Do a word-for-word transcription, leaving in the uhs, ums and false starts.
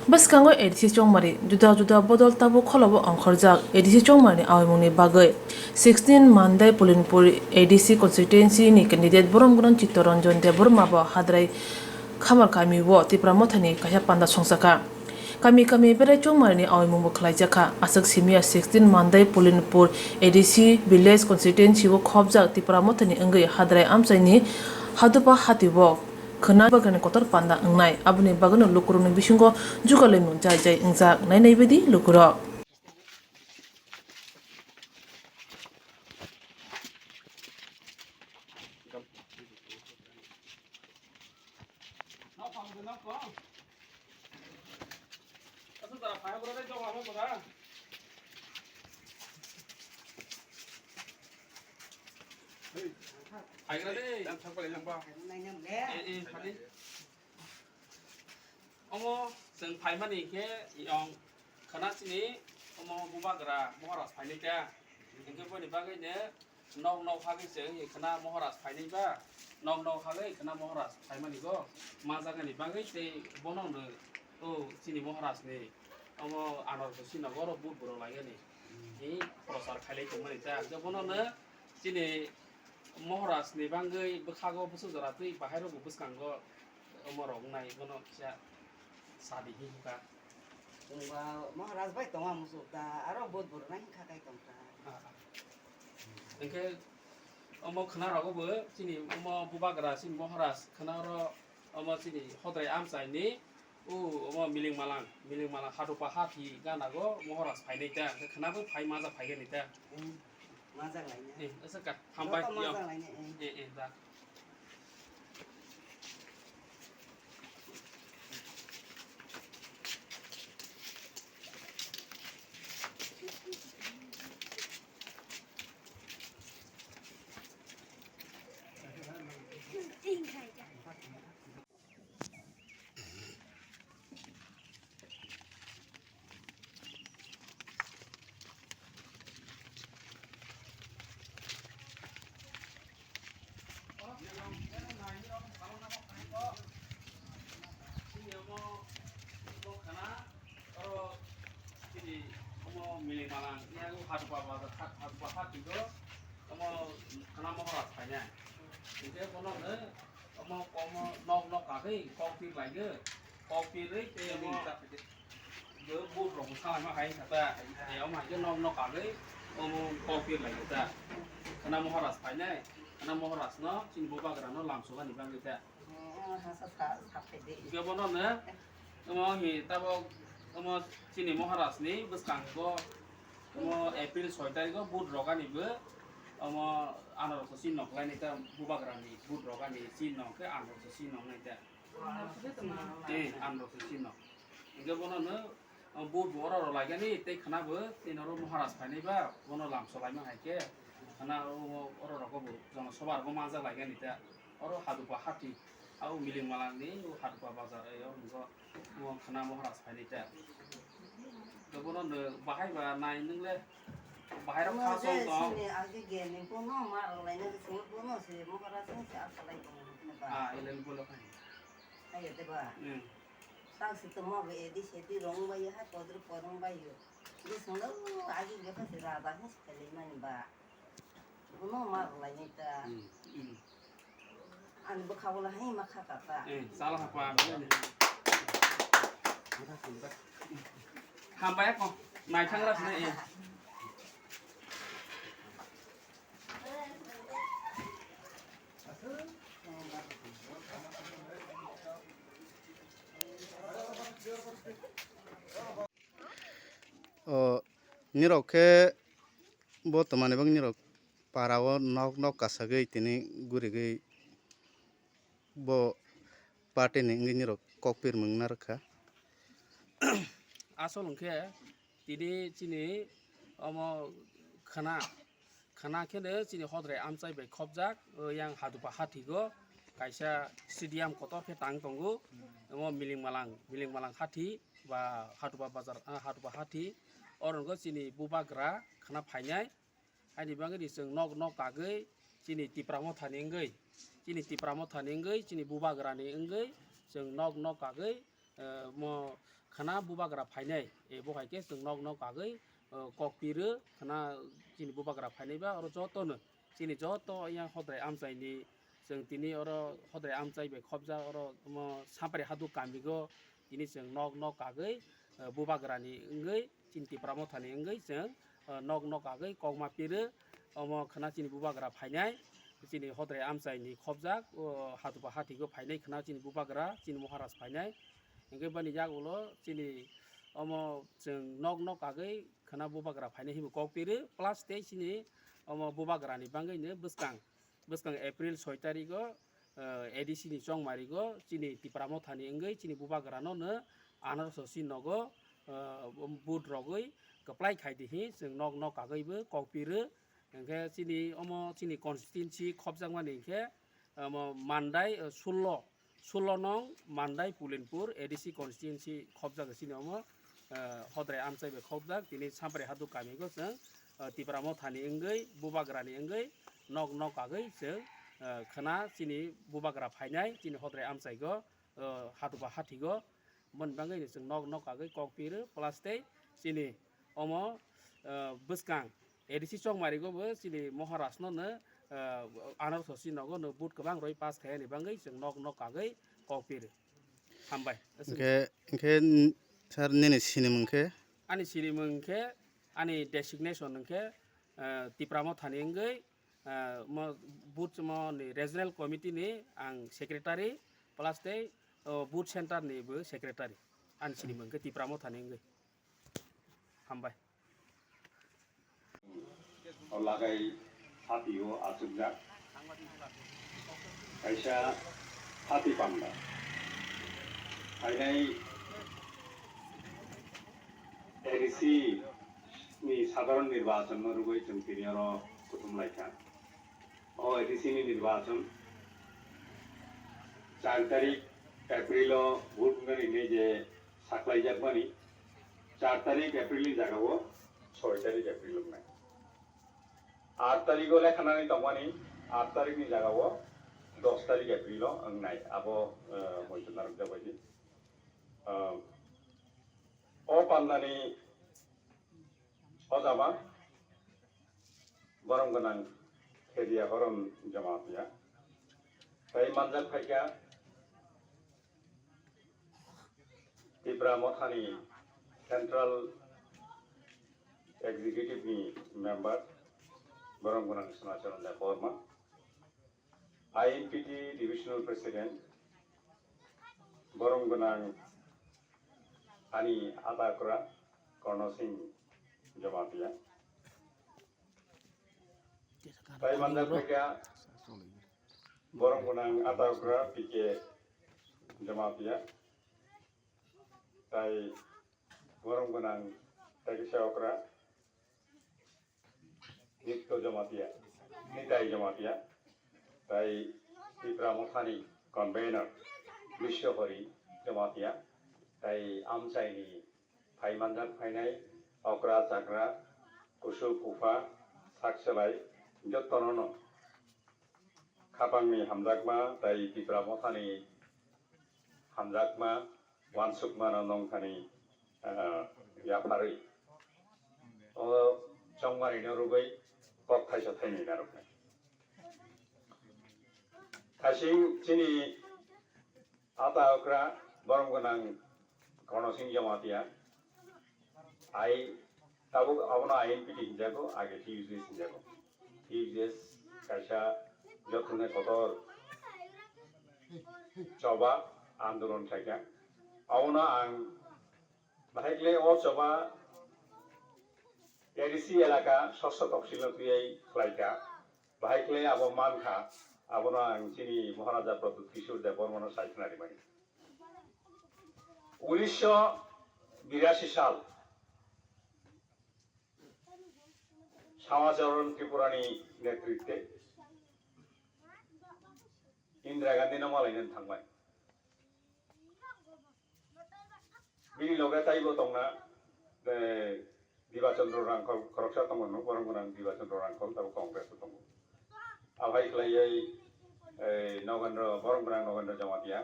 Bwskango A D C Chongmari juda juda bodol tabuk kholobo ongkhorjak. A D C Chongmari ni aoimungni bagwi sixteen Mandai Pulinpur A D C constituency ni candidate borom gwnang Chittaranjan Debbarma bo Hadrai Khamar kami o Tipra Mothani kaisa panda songchakha. Kami kami berai Chongmari ni aoimung bo khwlaijakha. Aswk simi ya sixteen Mandai Pulinpur A D C village constituency o khopjak Tipra Mothani wngwi Hadrai amchaini Hadupa hati o khwna bagani kotor panda wngnai. Aboni bagwino lukurokni bisingo jugalwimung jai jai wngjak. Nai nai baidi lukurok. Phaigra de. Eh, eh, phadi. Omo chwng phaimani khe yong khwna chini omo bubagra Maharaj phainai ta. Hinkhe boni bagwi ne nok nok hagwi chwng khwna Maharaj phainai ba. Nok nok hagwi khwna Maharaj phaimani go. Ma jagani bagwi tei bono no o chini Maharaj ni omo anor bo sino goro but buro laigani. Ni prochar khailai tongmani ta. Hinkhe bono no chini Maharaj ni bagwi bwkhago bwswk jora twi bahai rokbo bwskango omo rok wngnai bono kisa sadi hinka. Chwngba Maharaj bai tongma muchuk ta, aro but buro nai hinkha kai tong ta. Ah, ah. Hinkhe omo khwna rogo bo chini omo bubagra chini Maharaj khwna oro omo chini Hodrai amchai ni o omo Miling Malang, Miling Malang Hadupa hati gana go Maharaj phainai ta, hinkhe khwna bo phai maja phaigani ta. Hmm. Majak laina. Eh, asa ka, hambai. Joto ya. Majak laina, eh. Eh, eh, da. Oro chini omo Miling Malang, ya, o Hadupa bazar, Hadupa hati go, omo khwna Maharaj phainai. Hinkhe bono no, omo, omo nok nok kagwi kok pir lai go, kok pirwi tei omo, bo but rok salai ma hai kha ta, tei omo hai khe nok nok kagwi omo kok pir lai go ta. Khwna Maharaj phainai, khwna Maharaj no chini bubagra no lamsogani bagwi ta. Hinkhe bono no, omo hi tabok, omo chini Maharaj ni bwskango, omo April soi tarikh o but rogani bo, omo anorok chini nok lainai ta bubagra ni but rogani chini nok khe anorok chini nok nai ta. Eh, anorok chini nok. Hinkhe bono no, But bo oro rw laigani tei khwna bo tei noro Maharaj phainai ba bono lamso laima hai khe khwna o oro rogo bo jono soba rogo manjak laigani ta oro Hadupa hati abo Miling Malang ni o Hadupa bazar o hwngo o khwna Maharaj phainai ta. Tei bono no bahai ba nai nwng le bahai rok kha song tong. Sini agi geni bono ma rw laina sini bono se Maharaj se asa lai tong ba. Ah, elen bolo khai. Ayo de ba. Hmm. Tang si tongma bo edi sedi rong bai hai podro porong bai yo. Bwswng no agi bwkha se raja hin se khailai mani ba. Bono ma rwlai nai ta. Hmm, hmm. Ani bwkha bola hai ma kha ka ta. Eh, sala ha pa. Hambai ko. Nai thang ra sini, eh. O, nirok khe bo twmani bagwi nirok para o nok nok kasagwi tini gurigwi bo party ni wngwi nirok kok pirmung narwkha. Asol hwnkhe tini chini omo khwna, khwna kheno chini hodrai amchai bai khopjak, o yang Hadupa hati go kaisa stadium kotor khe tang tongo, omo Miling Malang, Miling Malang hati ba Hadupa bazar, ah, Hadupa hati, oro hwnkhe chini bubagra khwna phainai. Haini bagwi chwng nok nok kagwi chini Tipra Mothani wngwi, chini Tipra Mothani wngwi, chini bubagrani wngwi chwng nok nok kagwi, eh, mo khna bubagra phainai, ebo hai khe chwng nok nok kagwi, o, kok piro khna chini bubagra phainai ba oro jotono chini joto yang hodrai amchaini chwng tini oro hodrai amchai bai khopjak oro omo Sampari Haduk kamigo tini chwng nok nok kagwi, o, bubagrani wngwi chini Tipra Mothani wngwi chwng, o, nok nok kagwi kokma piro omo khna chini bubagra phainai chini hodrai amchaini khopjak, o, Hatupa Hathigo phainai khna chini bubagra chini Maharaj phainai. Hingke bani yak ulo chini omo chwng nok nok kagwi khna bubagra phainai hinwi kok piri plus tei chini omo bubagrani bangwi no bwskang, bwskang April soi tarigo, eh, A D C ni chongmarigo chini Tipra Mothani wngwi chini bubagrano no anarso si nogo, eh, vote rogwi kwplai khai di hi chwng nok nok kagwi bo kok piri. Hingke chini omo chini constituency khopjakmani hingke omo Mandai, eh, sullo, sullo nong Mandai Pulinpur A D C constituency khopjak chini omo, eh, hodrai amchai bai khopjak tini Samprai Haduk kamigo chwng, eh, Tipra Mothani wngwi bubagrani wngwi nok nok kagwi chwng, eh, khna chini bubagra phainai chini hodrai amchaigo, eh, Hatupa Hathigo. Boni bangwi chwng nok nok kagwi kok piri plus tei chini omo, eh, bwskang A D C chongmarigo bo chini Maharaj no no, eh, anarso si nogo no vote kwbang roi pass khaiyani bangwi chwng nok nok kagwi kok piri. Hambai. Hingke, hingke n-, sir nini sinimung khe? Ani sinimung khe, ani designation hingke, eh, Tipra Mothani wngwi, eh, mo, booth mo ni regional committee ni ang secretary plus tei, oh, booth center ni bo secretary. Ani sinimung khe Tipra Mothani wngwi. Hambai. O lagai hati o achukjak. Kaisa hati panda. Phainai A D C ni sadharon nirbachon no rwgwi chwng tini oro kuthum laikha. O A D C ni nirbachon char tarik April o vote wngnani hinwi je saklaijakmani, char tarik April ni jaga o soi tarik April wngnai. Aat tarik o lekhanani tongmani, aat tarik ni jaga o dos tarik April o wngnai. Abo, eh, moito narwkjak bai di. Eh, o pandani o jama borom gwnang Khedia Horom Jamatia. Tai manjak phaikha Tipra Mothani Central Executive ni member borom gwnang Sona Charan Debbarma, I N P T Divisional President borom gwnang ani adakra Karna Singh Jamatia. Tai manjak phaikha borom gwnang adakra P K Jamatia. Tai borom gwnang tai kisa okra Nitto Jamatia, Nitai Jamatia, tai Tipra Mothani convener Biswahari Jamatia, tai amchaini phaimanjak phainai okra chakra, kusu kupha, sakselai jotono no khapangni hamjakma tai Tipra Mothani hamjakma, wansukmano nongkhani, ah, yapharwi o chongmarino rwgwi kok thaisa thainwi narwknai. Thasing chini ata okra borom gwnang Karna Singh Jamatia. Ai tabuk abono I N P T hinjago, age T U J S hinjago. T U J S kaisa jothone kotor choba andolon khaikha. Abono ang bahai khlai o choba A D C elaka sosho toksilno twiwi khlaikha. Bahai khlai abo mankha, abono ang chini Maharaja Pradyut Kishore Debbarmano sai khna rimani. Unisho birashi sal Samacharan Tripurani netritwe Indira Gandhino malainani thangbai. Bini loge taibo tongna, eh, Diba Chandra Rangkhol, khoroksa tongo, no, borom gwnang Diba Chandra Rangkhol, tabo Congress o tongo. Abai khlaiwi, eh, Nogendra, borom gwnang Nogendra Jamatia.